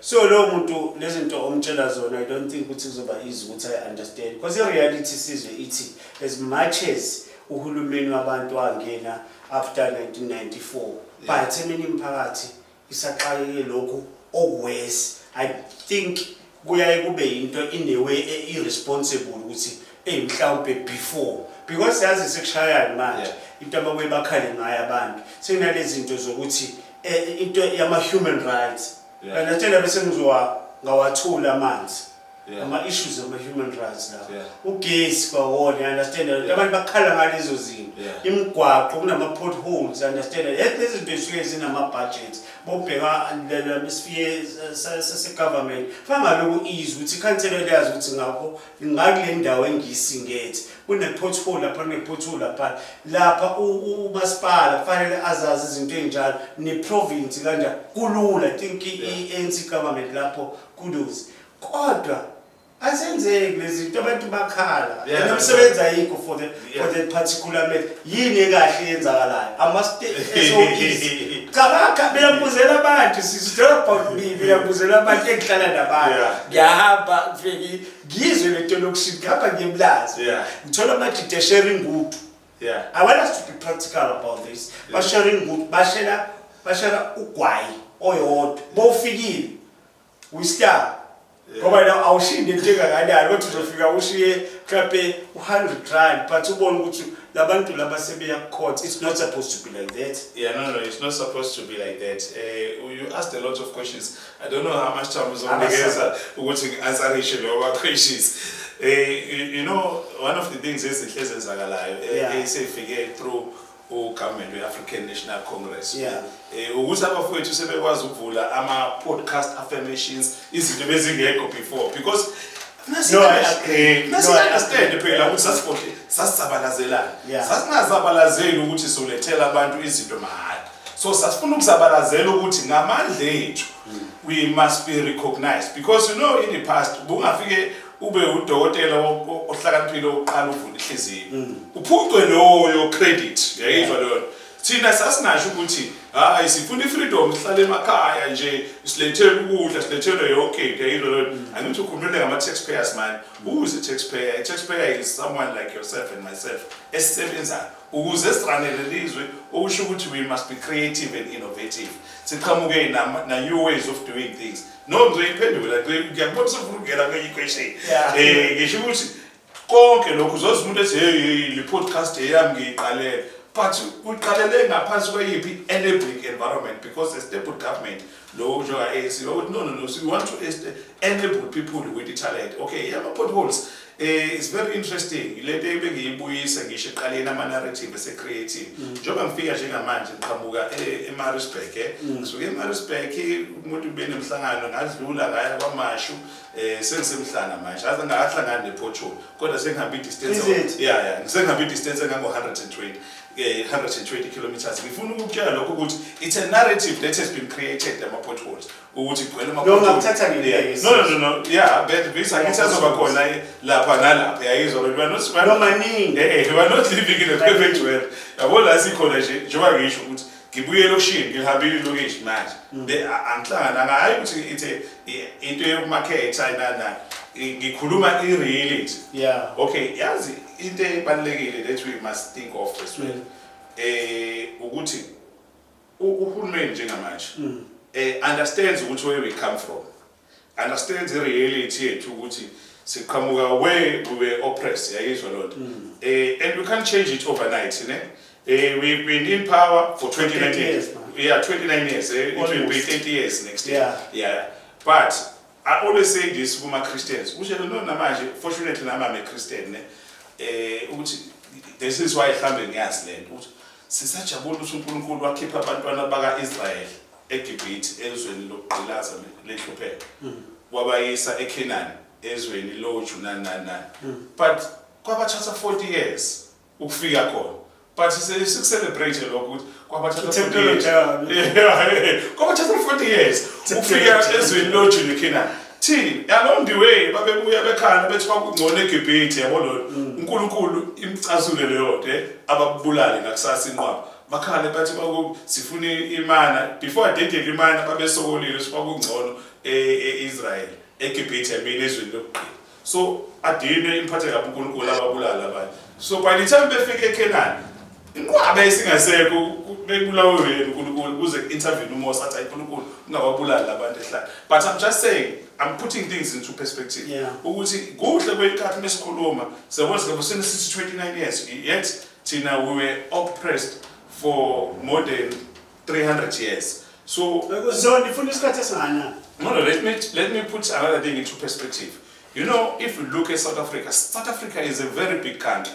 So lo muntu lezi zinto omtshela zona, I don't think ukuthi kuzoba easy ukuthi I understand. Because i-reality sizwe ithi as much as uhulumeni wabantu wangena after 1994, but eminye imiphakathi isaxakeke lokhu okuwesi. I think kuyaye kube into in a way irresponsible ukuthi mhlawumbe before, because yazi sekushayani manje into ababuye bakhale ngayo abantu sekunalezi zinto zokuthi into yama human rights. Understand, bese ngizowa ngawathula amanzi. Ama issues ama human rights la. Ugesi kwawona, you understand? Abantu bakhala ngalezo zinto. Imigwaqo kunama potholes, you understand? Lezi zinto zisuke zinama budgets. Bobheka lesifike sase government. Fanga lokhu easy ukuthi ikhansela liyazi ukuthi ngakho ngakule ndawo engiyisingethe. Kune pothole lapha, kune pothole lapha. Lapha umasipala kufanele azazi izinto ezinjalo ne province kanjani. Kulula, I think i-ANC government lapho kudos. Kodwa asenzeki lezi zinto, abantu bakhala. Nomsebenzi ayikho for the particular matter. Yini ekahle yenzakalayo? Ama SOEs. Cabanga beyabuzela abantu, sisithola about me, beyabuzela abantu engihlala nabantu. Ngiyahamba ngifike ngizwe lento lokishini, ngihamba ngiyemlazi. Ngithola amajita sharing good. I want us to be practical about this. Ba sharing good, bashare ugwayi oyodwa. Bowufikile we star. Ngoba la awushiyi nento engakanani, kodwa uzofika ushiye mhlawumbe u-100 rand, but ubone ukuthi labantu laba sebeya court. It's not supposed to be like that. Yeah, no, it's not supposed to be like that. You asked a lot of questions. I don't know how much time uzonikeza ukuthi ngi-answerishe lawa questions. One of the things ezihle ezenzakalayo, esefike through ugovernment we-African National Congress. Ukuthi abafowethu sebekwazi ukuvula ama-podcast affirmations, izinto bezingekho before, because No, I agree. No, I nasi-understand agree. phela ukuthi sasizabalazela. Sasingazabalazeli ukuthi solethela abantu izinto mahhala. So sasifuna ukuzabalazela ukuthi ngamandla ethu we must be recognized, because in the past bungafike ube udokotela ohlakaniphile oqala uvula inhliziyo, uphucwe loyo credit, uyayizwa leyo. Thina sasingasho ukuthi hayi sifuna i-freedom, sihlale emakhaya nje, silethele ukudla, silethele yonke into, uyayizwa leyo. Angithi ukhulumele ngama-taxpayers man. Who is a taxpayer? A taxpayer is someone like yourself and myself esisebenzayo ukuze siranele lizwe, okusho ukuthi we must be creative and innovative, siqhamuke na new ways of doing things. No, ngizoyiphendula, ngiyakubona usufuna ukungena kwenye question. Ngisho ukuthi konke lokhu uzoza umuntu ethi hey, hey, le podcast eyami ngiyiqalele. But uqalele ngaphansi kweyiphi enabling environment? Because a stable government lo njenga-ANC ukuthi no, so we want to enable people with the talent. Okay, ama-potholes, it's very interesting lento ebengiyibuyisa ngisho eqaleni, ama-narrative ese-creative. Njengoba ngifika njengamanje ngiqhamuka eMaritzburg, ngisuke eMaritzburg, umuntu benemhlangano, ngadlula ngaya KwaMashu, sengisemhlanga manje, aze ngakahlangani ne-pothole, kodwa sengihambe i-distance. Is it? Yeah, sengihambe i-distance engango-120 120 kilometers. Ngifuna ukukutshela lokho ukuthi it's a narrative that has been created, ama-potholes, ukuthi kugcwele No, ama-potholes. ngakuthatha ngileke. Yeah. No, yeah, but bese angithi azoba khona lapha nalapha, yayizwa, but we are not No, maningi. We are not living in a perfect world, yabo. La sikhona nje, njengoba ngisho ukuthi ngibuye elokishini, ngihambile ilokishi manje. Angihlangananga, hayi ukuthi ithe into yokumaketha nana, ngikhuluma i-reality. Okay, yazi into ebalulekile that we must think of as well ukuthi uhulumeni njengamanje understands ukuthi where we come from, understands the reality yethu ukuthi siqhamuka where we were oppressed, yayizwa loo nto, and we can't change it overnight, ne. We've been in power for 29 30 years. Years, man. Yeah, 29 years. It will be Almost. 30 years next year. Yeah, but I always say this kuma Christians, usho no, namanje fortunately nami I'm a Christian, ne, ukuthi this is why mhlambe ngiyazi lento ukuthi sisajabula ukuthi uNkulunkulu wakhipha abantwana bakaIsrael eGibhithe, ezweni lokugqilaza lehlupheko, wabayisa eCanaan, ezweni loju nani nani nani, but kwabathatha 40 years ukufika khona. But sikucelebrate lokho ukuthi kwabathatha 40 Technology, years. Yeah, kwabathatha 40 years ukufika ezweni loju neCanaan. Thina along the way babebuya bekhala bethi kwakungcono eGibhithe, yabo lona. uNkulunkulu imcasule leyo nto, ababulale ngakusasa inqwaba, bakhale bathi baku sifuna imana. Before adedele imana babesokolile kwakungcono e-Israel, eGibhithe, I mean, ezweni lokugqila. So adine imphathe kabi uNkulunkulu, ababulala abanye. So by the time befike eCanaan, inqwaba esingasekho, bebulawe yena uNkulunkulu, kuze intervene uMose athi, "Hayi, uNkulunkulu, ungababulali labantu ehlala." But I'm just saying, I'm putting things into perspective ukuthi kuhle kwenkathi mesikhuluma siyabona sigabe senisithi 29 years, yet thina we were oppressed for more than 300 years, so So ndifuna isikhathi esingakanani? No, let me put another thing into perspective. You know, if you look at South Africa, South Africa is a very big country.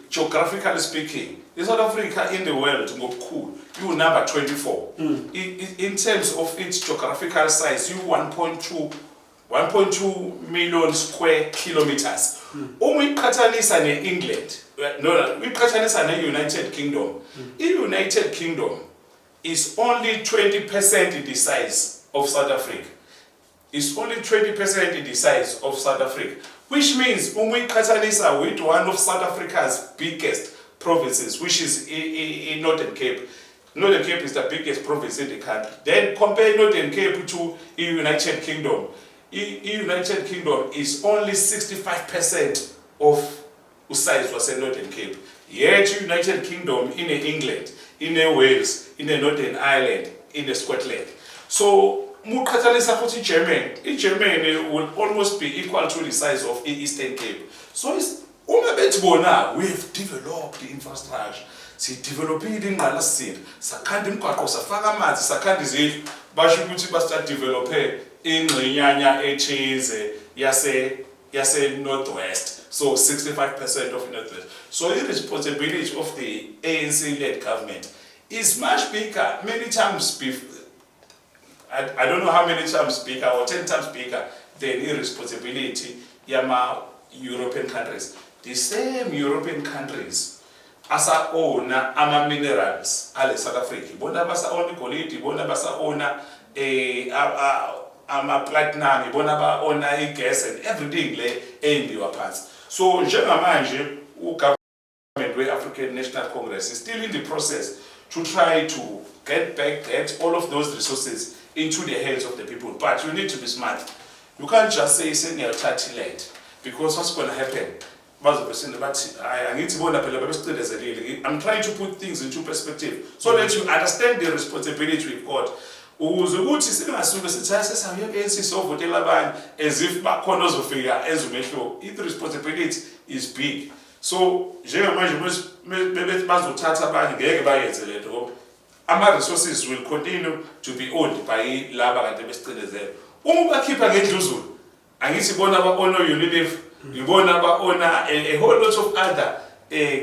Geographically speaking, in South Africa, in the world, ngobukhulu, you number 24. In terms of its geographical size, you 1.2 million square kilometers. Uma uyiqhathanisa ne-England, no, uyiqhathanisa ne-United Kingdom. I-United Kingdom is only 20% the size of South Africa. Is only 20% the size of South Africa, which means uma uyiqhathanisa with one of South Africa's biggest provinces, which is i Northern Cape. Northern Cape is the biggest province in the country. Then compare Northern Cape to the United Kingdom. I United Kingdom is only 65% of usize wase-Northern Cape. Yet United Kingdom ine-England, ine-Wales, ine-Northern Ireland, ine-Scotland. So muqhathanisa futhi iGermany, iGermany will almost be equal to the size of i-Eastern Cape. So uma bethi bona we have developed the infrastructure, sidevelopile ingqalasizinda, sakhanda imigwaqo, safaka amanzi, sakhanda izindlu, basho ukuthi basa-develope ingxenyanya ethize yase Northwest, so 65% of Northwest. So the responsibility of the ANC led government is much bigger, many times I don't know how many times bigger or 10 times bigger than the responsibility yama European countries. The same European countries asa-owna ama-minerals ale South Africa, ibona basa-owna igolide, ibona basa-owna ama-platinum, ibona ba-owna i-gas and everything le eyimbiwa phansi. So njengamanje u-government we-African National Congress is still in the process to try to get back that all of those resources into the hands of the people. But you need to be smart. You can't just say sengiyathatha i-land, because what's going to happen, bazobe sine bathi, "Hayi, angithi bona phela babesicindezelile." I'm trying to put things into perspective so that you understand the responsibility we've got, ukuze ukuthi singasuke sithi, "Hayi, sesawuyeke sisovotela abanye," as if bakhona ozofika enze umehluko. I-responsibility is big. So njengamanje Bebethi bazothatha abanye, ngeke bayenze lento ngoba ama-resources will continue to be owned by laba kade besicindezela. Uma ubakhipha ngendluzula, angithi bona ba-owna Unilever, ibona ba-owna a whole lot of other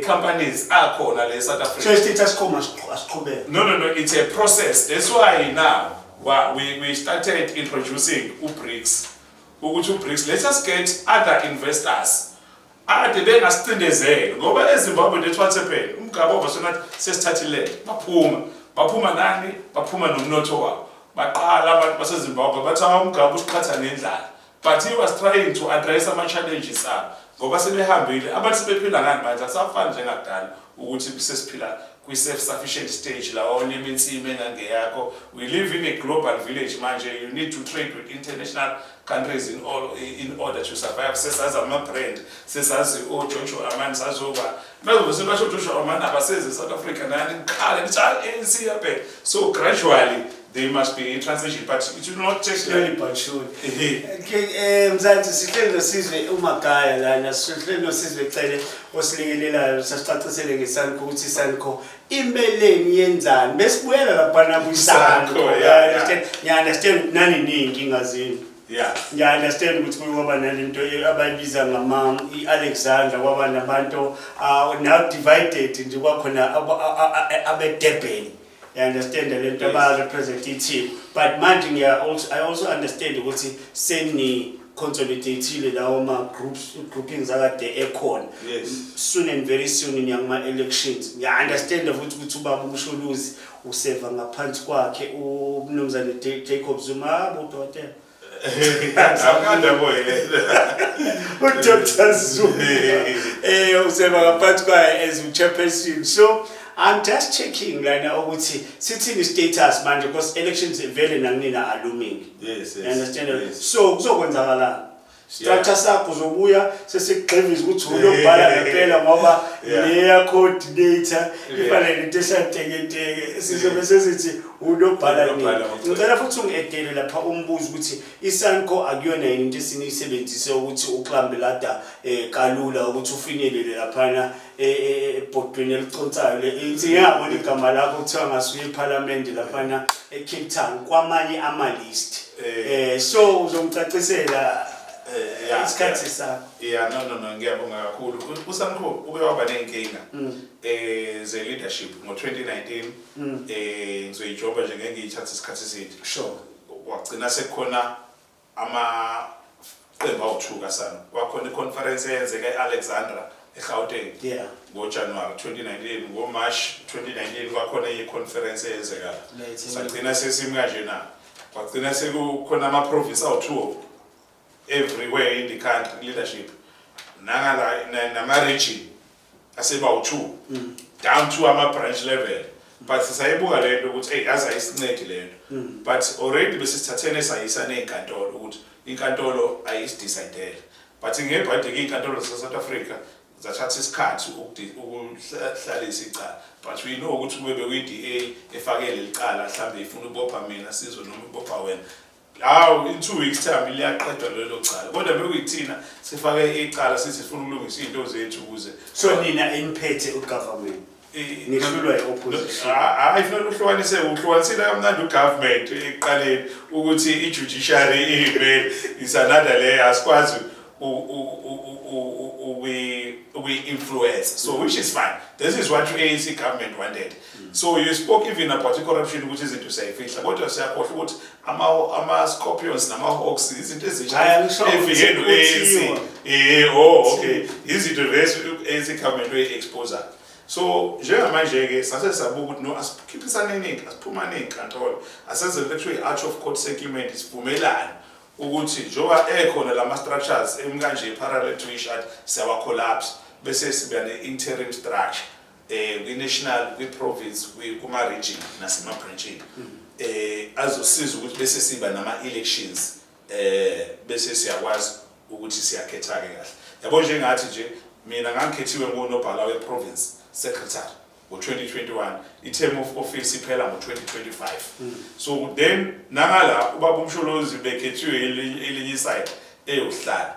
companies akhona le South Africa. So status quo masiqhubeke. No, it's a process. That's why now we started introducing uBRICS. Ukuthi uBRICS, let us get other investors. Ade bengasicindezeli ngoba eZimbabwe, that's what happened. UMugabe wabasonathi sesithathile, baphuma. Baphuma nani? Baphuma nomnotho wabo. Baqala abantu baseZimbabwe bathi, "Hawu, uMugabe usiqhatha ngendlala." But he was trying to address ama challenges abo. Ngoba sebehambile, abantu sebephila ngani manje? Asafani njengakudala ukuthi sesiphila kwi-self-sufficient stage la olima insimi engangeyakho. We live in a global village manje. You need to trade with international countries in order to survive. Sesazi ama-brand, sesazi oJojo Armani, sazoba bazobe sebasho oJojo Armani abasezi e-South Africa, nani nikhale nithi, "Hayi, ANC iyabheka." So gradually there must be a transition, but it will not take Slowly but surely. Ehe. Okay, Mzansi, sihleli noSizwe uMagaya lana, sihleli noSizwe Cele osilekelelayo, sasicacisele ngeSANCO ukuthi iSANCO imeleni, yenzani. Besibuyela laphana kwiSANCO. SANCO, yeah. Ngiya-understand nani ney'nkinga zenu. Ngiya-understand ukuthi kuye kwaba nalento abayibiza ngama i-Alexandra, kwaba nabantu now divided nje, kwakhona abe-Durban. You understand lento, aba-represent i-team, but manje ngiya also I also understand ukuthi seni consolidateile lawo ma groups, groupings akade ekhona. Soon and very soon niya kuma-elections. Ngiya-understand futhi ukuthi ubaba uMsholozi useva ngaphansi kwakhe umnumzane Jacob Zuma, udokotela. Akanda boyena. uDr Zuma useva ngaphansi kwayo as chairperson. So I'm just checking lana ukuthi sithini status manje, because elections vele nakunina are looming. Yes. You understand? Yes. So kuzokwenzakalani? Structure sakho uzobuya sesikugxivisa ukuthi unobhala ngempela, ngoba leya coordinator ifana nento esantekenteke, sizobe sesithi unobhala nini? Unobhala ngokucela. Ngicela futhi ungi-edele lapha umbuzo ukuthi iSANCO akuyona yini into esiniyisebenzise ukuthi uklambe lada kalula ukuthi ufinyelele laphana ebhodweni eliconsayo le ithi ngiyabona igama lakho kuthiwa ngasuye eParliament laphana eCape Town kwamanye ama-list. So uzongicacisela. Isikhathi sakho. Yeah, no, ngiyabonga kakhulu. USANCO uke waba nenkinga ze leadership ngo-2019. Ngizoyijoba nje, ngeke ngiyithathe isikhathi eside. Wagcina sekukhona amaqembu awu-2 kaSANCO. Kwakhona i-conference eyenzeka e-Alexandra eGauteng ngoJanuary 2019, ngoMarch 2019 kwakhona i-conference eyenzeka la. Sagcina sesimi kanje na. Kwagcina sekukhona ama-province awu-2 everywhere in the country leadership. Nangala nama-region aseba u-2 down to ama-branch level, but sisayibuka le nto ukuthi eyi, yazi ayisincedi le nto, but already besisithathene sayisa ney'nkantolo ukuthi inkantolo ayisi-decidele, but ngebhadi-ke iy'nkantolo zase-South Africa zathatha isikhathi ukuhlalisa icala. But we know ukuthi kube bekuyi-DA efake leli cala, mhlawumbe ifuna ukubopha mina Sizwe noma ukubopha wena, hawu, in 2 weeks time liyaqedwa lelo cala, kodwa bekuyithina sifake icala sithi sifuna ukulungisa iy'nto zethu ukuze So nina eniphethe ugovernment nihlulwa i-opposition. Hayi, fanele uhlukanise, uhlukanisile kamnandi ugovernment ekuqaleni ukuthi i-judiciary iyimeli is another layer, asikwazi ukuyi-influence, so which is fine. This is what i-ANC government wanted. So you spoke even about i-corruption, ukuthi izinto siyayifihla, kodwa siyakhohlwa ukuthi ama-scorpions nama-hawks izinto ezintsha Hhayi, angisho ukuthi efike no-ANC. kuthiwa. Oh, okay, izinto vese i-ANC government oyi-expose. So njengamanje-ke sase sabuka ukuthi no, asikhiphisaneni, asiphumane ey'nkantolo, asenze le kuthiwa i-out of court settlement, sivumelane ukuthi njengoba ekhona lama structures emkanje parallel to each other, siyawa-collapse bese siba ne-interim structure kwi-national, kwi-province, kuma-region nasema-branchini azosiza ukuthi bese siba nama-elections, bese siyakwazi ukuthi siyakhetha-ke kahle. Yabo, njengathi nje mina ngangikhethiwe ngunobhala we-province secretary ngo-2021, i-term of office iphela ngo-2025. So then nangala ubaba uMsholozi bekhethiwe elinye iside eyohlala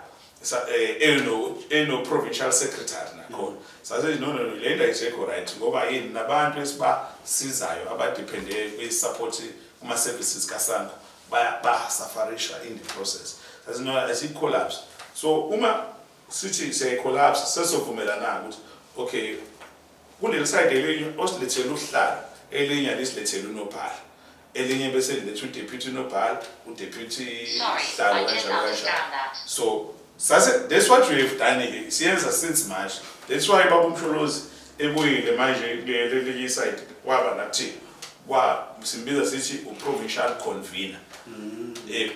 eno provincial secretary naye. Nakhona sathi, No, le nto ayisekho right," ngoba yini? Nabantu esibasizayo abadepende kwi-support kuma-services kaSANCO bayasufferisha in the process. Sathi, "No, asiyi-collapse." So uma sithi siyayi-collapse, sesovumelana ukuthi okay, kuleli side elinye osilethele uhlalo, elinye alisilethele unobhala, elinye bese liletha udeputy unobhala, udeputy Sorry, hlalo, I didn't kanjalo kanjalo. Understand that. So sase that's what we have done ke, siyenza since March. That's why baba uMsholozi ebuyile manje lelinye side, kwaba nathi kwa simbiza sithi uprovincial convener,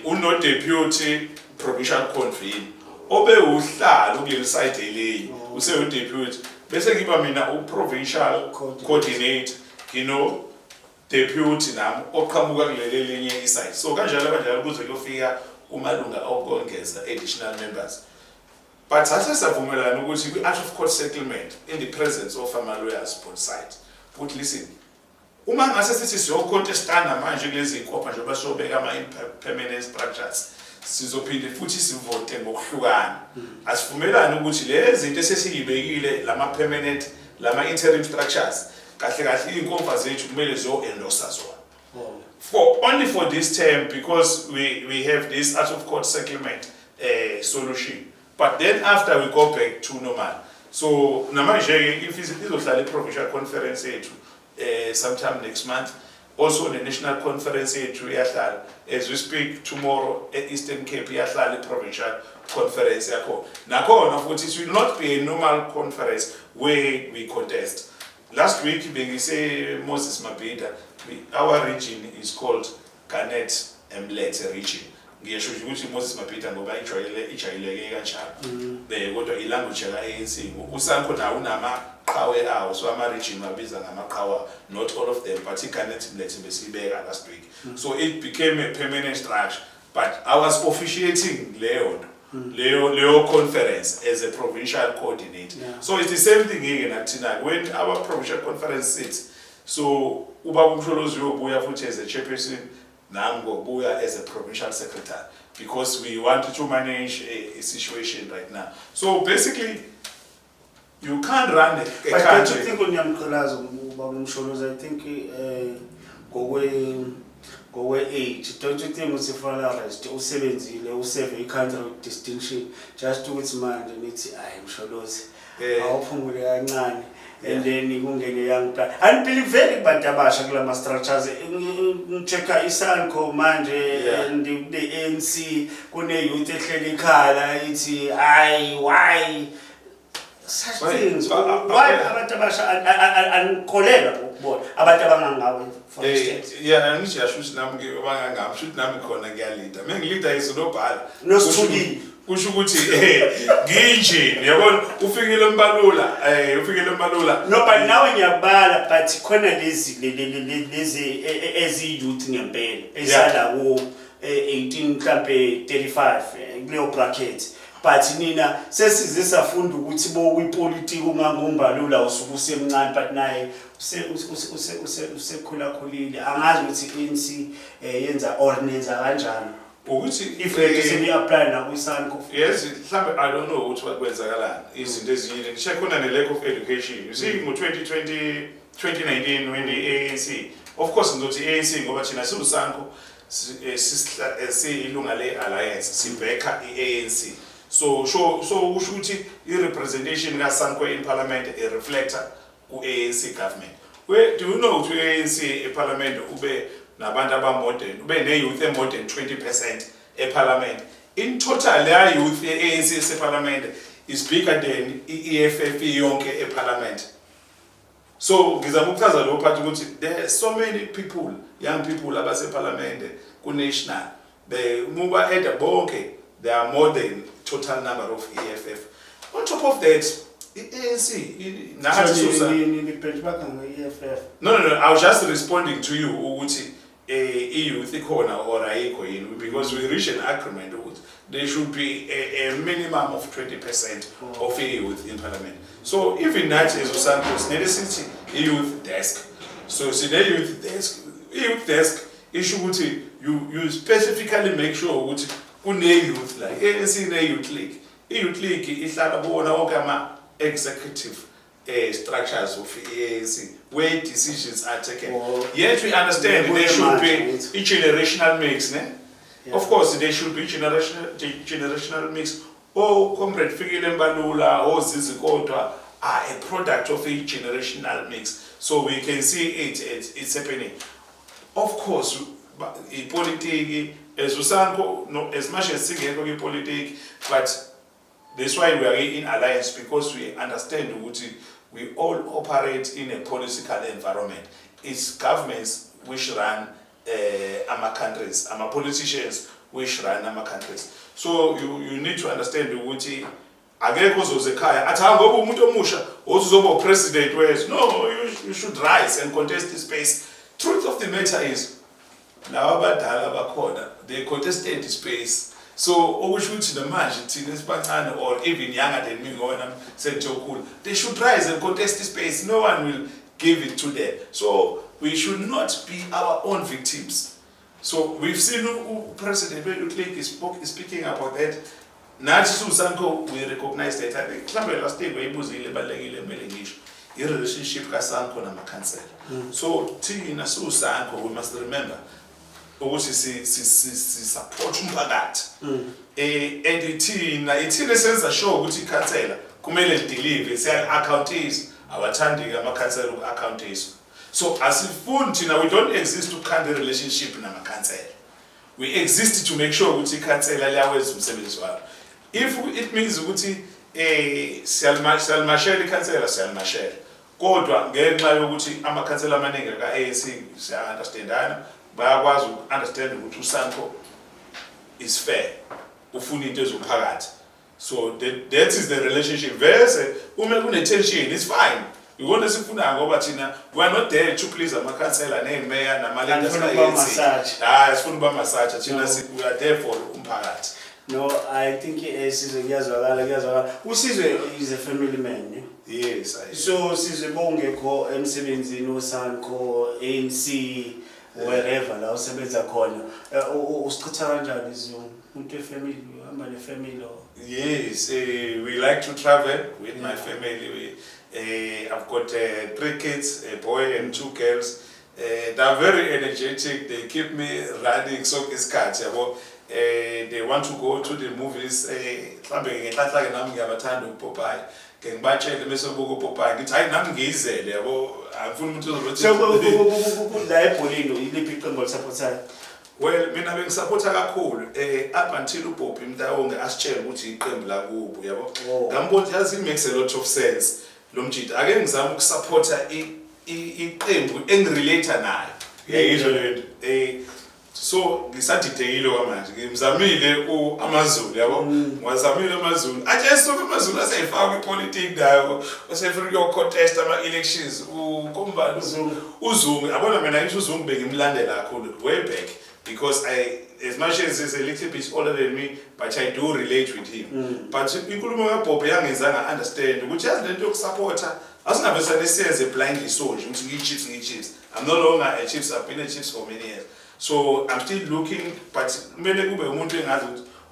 uno deputy provincial convener obe uhlalo kuleli side elinye, use deputy, bese ngiba mina uprovincial Coordinator. coordinator, ngino deputy nami oqhamuka kuleli elinye iside. So kanjalo kanjalo kuze kuyofika kumalunga okongeza, additional members. But sase savumelana ukuthi kwi-out of court settlement in the presence of ama-lawyers both sides ukuthi, listen, uma ngase sithi siyocontestana manje kulezi iy'nkomfa, njengoba siyobeka ama-permanent structures, sizophinde futhi sivote ngokuhlukana. Asivumelane ukuthi lezi zinto esesiyibekile, lama-permanent, lama-interim structures, kahle kahle iy'nkomfa zethu kumele ziyo-endorsa zona for only for this term, because we have this out of court settlement solution, but then after we go back to normal. So namanje-ke if izohlala i-provincial conference yethu sometime next month, also the national conference yethu iyahlala. As we speak, tomorrow e-Eastern Cape iyahlala i-provincial conference yakhona. Nakhona futhi it will not be a normal conference where we contest. Last week bengise Moses Mabhida. Our region is called Garnet Mlete region. Ngiyasho nje ukuthi Moses Mabhida ngoba ijwayele, ijayeleke kanjalo, kodwa ilanguage yaka-ANC, uSANCO nawo unamaqhawe awo, so ama-region wabiza ngamaqhawe, not all of them, but iGarnet Mlete besiyibeka last week. So it became a permanent structure, but I was officiating leyo nto leyo conference as a provincial coordinator. So it's the same thing ke nathina when our provincial conference sits. So ubaba uMsholozi uyobuya futhi as a chairperson, nami ngokubuya as a provincial secretary, because we want to manage a situation right now. So basically you can't run a But don't you country. Think unyamqalaza ubaba uMsholozi, I think ngokwe age, don't you think ukuthi fanele rest? Usebenzile, userve i-country with distinction, just ukuthi manje nithi, "Ayi, Msholozi, awuphumule kancane," and then kungene young blood. Anibelieveli kubantu abasha kulama structures. Ngi-checka iSANCO manje and kune ANC, kune youth ehleli ikhala ithi, "Ayi, why such things?" Why abantu abasha anikholelwa ukubona abantu abangangawe, for instance? Yeah, angithi yasho ukuthi nami ngibangangami, shuthi nami khona ngiyalida. Mengilida izonobhala. Nosithukile. Kusho ukuthi nginje, yabona, ufikile uMbalula, ufikile uMbalula. No, but nawe ngiyakubala, but khona lezi lezi eziyi-youth ngempela esala ku 18 mhlambe 35, kuleyo bracket, but nina sesize safunda ukuthi bokwipolitiki unganguMbalula usuke usemncane, but naye usekhulakhulile. Angazi ukuthi i-ANC yenza or nenza kanjani Ukuthi if lento seniyi-apply nakwi-SANCO. Yes, mhlambe I don't know ukuthi kwenzakalani, izinto ezinye ngisho khona ne lack of education. You see, ngo 2020 2019 when the ANC, of course ngizothi ANC ngoba thina siwuSANCO, siyilunga le alliance, sibheka iANC. So kusho ukuthi i-representation kaSANCO in parliament i reflecta ku-ANC government. Where do you know ukuthi u-ANC eparliament ube nabantu aba-more than, ube ne-youth e-more than 20% eparliament in total? Leya youth ye-ANC eseparliament is bigger than i-EFF yonke eparliament. So ngizama ukuchaza lo part ukuthi there are so many people, young people abaseparliament ku-national, be uma eda bonke, they are more than total number of EFF. On top of that, i-ANC nathi susa Ni-benchmark nge-EFF? No, I was just responding to you ukuthi i-youth ikhona or ayikho yini, because we reach an agreement ukuthi there should be a minimum of 20% of i-youth in parliament. So even nathi as uSANCO sinele sithi i-youth desk. So sine-youth desk. I-youth desk isho ukuthi you specifically make sure ukuthi kune-youth la. I-ANC ine-youth league. I-youth league ihlala kuwona wonke ama executive structures of i-ANC where decisions are taken. Oh. Yet we understand there should be Manje, a generational mix, ne? Yeah. Of course, there should be generational mix. Oh, Comrade Fikile Mbalula, oh, Zizi Kodwa are a product of a generational mix. So we can see it's happening. Of course, ipolitiki, as uSANCO, no, as much as singekho kwipolitiki, but that's why we are in alliance, because we understand ukuthi we all operate in a political environment. It's governments which run our countries, our politicians which run our countries. So you need to understand ukuthi akekho ozoze ekhaya athi, "Ha, ngoba umuntu omusha ozoba president wethu." No, you should rise and contest the space. Truth of the matter is, laba abadala bakhona, they contested the space. So okusho ukuthi namanje thina esibancane or even younger than me, ngoba nami sengiyokhula, they should rise and contest the space. No one will give it to them. So we should not be our own victims. So we've seen uPresident uClerk is speaking about that. Nathi siwuSANCO, we recognize that. I think mhlawumbe last day wayibuzile, ebalulekile, kumele ngisho i-relationship kaSANCO namakhansela. So thina siwuSANCO, we must remember ukuthi si support umphakathi, and thina ithina esenza sure ukuthi ikhansela kumele lideliver. Siya-accountisa, awathandi-ke amakhansela uku-accountiswa. So asifuni thina, we don't exist ukukhanda i-relationship namakhansela. We exist to make sure ukuthi ikhansela liyawenza umsebenzi walo. If it means ukuthi siyalimashela ikhansela, siyalimashela, kodwa ngenxa yokuthi amakhansela amaningi ka-ANC, siya-understandana, bayakwazi uku-understand ukuthi uSANCO is fair, ufuna into ezomphakathi. So that is the relationship. Vese uma kune-tension, it's fine, ikona esifunayo, ngoba thina we are not there to please amakhansela ney'meya nama-leaders. Anifuna ukuba ka-ANC. massage. Hayi, sifuna ukuba massage thina. No. We are there for umphakathi. No, I think Sizwe, kuyazwakala, kuyazwakala. USizwe is a family man, ne? Yes, I So Sizwe, bowungekho emsebenzini oSANCO, ANC, wherever la usebenza khona, usichitha kanjani isizungu? Umuntu wefamily, uhamba nefamily or Yes, we like to travel with my family. I've got three kids, a boy and two girls. They are very energetic. They keep me running sonke isikhathi, yabo. They want to go to the movies. Mhlambe ngenhlanhla ke nami ngiyabathanda uPopeye. Ke ngibatshele bese buka uPopeye, ngithi hayi, nami ngiyizele, yabo. Angifuni umuntu ozothi So la ebholeni, iliphi iqembu olisupportayo? Well, mina bengisupporta kakhulu up until uBobby Mtaonge asitshela ukuthi iqembu lakubo, yabo. Oh. Ngambona, yazi, it makes a lot of sense lo mjita. Ake ngizame ukusupporta iqembu engirelate nayo. Uyayizwa le nto. So ngisadidekile kwamanje. Ngimzamile uAmaZulu, yabo. Ngiwazamile amaZulu. Athi esuka amaZulu aseyifaka kwipolitiki nayo. Usefuna ukuyocontest ama elections ukombani? uZungu. uZungu, yabona, mina ngisho uZungu bengimlandela kakhulu way back, because I, as much as he's a little bit older than me, but I do relate with him. But inkulumo kaBob yangenza nga-understand ukuthi, yazi, lento yokusupporta asingabe sane siyenze blindly. So nje ukuthi ngiyi-Chiefs, ngiyi-Chiefs, I'm no longer a Chiefs. I've been a Chiefs for many years, so I'm still looking, but kumele kube umuntu engazi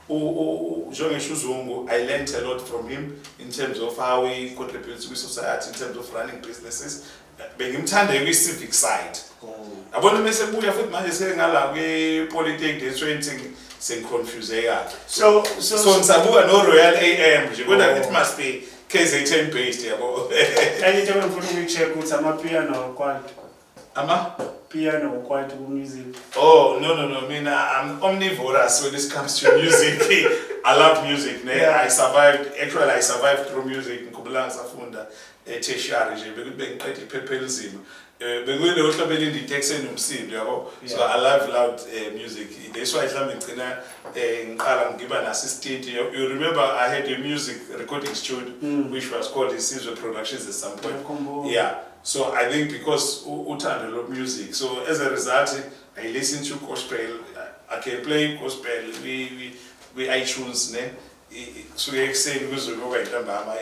ukuthi njengisho uZungu, I learned a lot from him in terms of how he contributes to society, in terms of running businesses. Bengimthande kwi-civic side. Yabona, mase buya futhi manje sengala kwi-politics, that's when sengiconfuse kahle. So So ngisabuka no-Royal AM nje, kodwa Oh. it must be KZN based, yabo. Enye into engifuna ukuyi-check ukuthi amapiano okwaito. Ama Piano, okwaito ku-music. Oh, no, mina I'm omnivorous when it comes to music. I love music, ne? I survived, actually I survived through music. Ngikhumbula ngisafunda e-tertiary nje, bekuthi bengiqeda iphepha elinzima, bekuyilo hlobo elindi iteksi enomsindo, yabo. So I love loud music. That's why mhlawumbe ngigcina ngiqala ngiba naso-stint. You remember I had a music recording studio which was called Isizwe Productions at some point. Ngiyakhumbula. Yeah, so I think because uthando lo music, so as a result I listen to gospel. I can play gospel we iTunes, ne? Kusuke ekuseni kuze kuba intambama,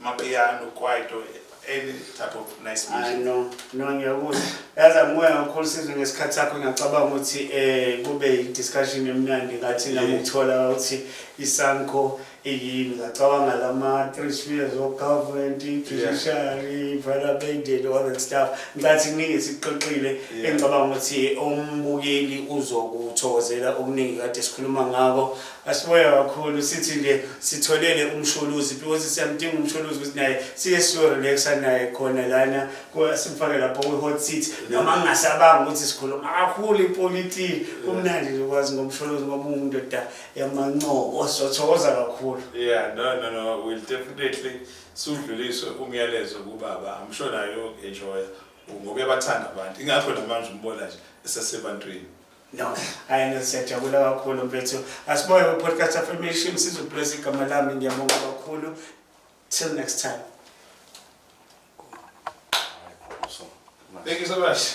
mapiano, kwaito, any type of nice Hayi, music. No, ngiyakuzwa. Yazi, angibuye kakhulu, Sizwe, ngesikhathi sakho. Ngiyacabanga ukuthi kube i-discussion emnandi ngathi nami ukuthola ukuthi iSANCO. Iyini ngacabanga lama three spheres of government, judiciary, parliament and all that stuff. Ngathi kuningi esikuxoxile engicabanga ukuthi umbukeli uzokuthokozela okuningi kade sikhuluma ngako. Asiboya kakhulu, sithi nje sitholele uMsholozi because siyamdinga uMsholozi ukuthi naye siye siyorelaxa naye khona lana, simfake lapho kwi-hot seat, noma ngingasabanga ukuthi sikhuluma kakhulu ipolitiki. Kumnandi nje ukwazi ngoMsholozi ngoba ungundoda yamancoko, sothokoza kakhulu. Yeah, no, we'll definitely sudlulise umyalezo kubaba. I'm sure naye uyo-enjoya ngoba uyabathanda abantu, ingakho namanje umbona nje esasebantwini. No, hayi no, siyajabula kakhulu mfethu. Asiboye kwi-Podcast Affirmation, sizobless igama lami, ngiyabonga kakhulu. Till next time. Thank you so much.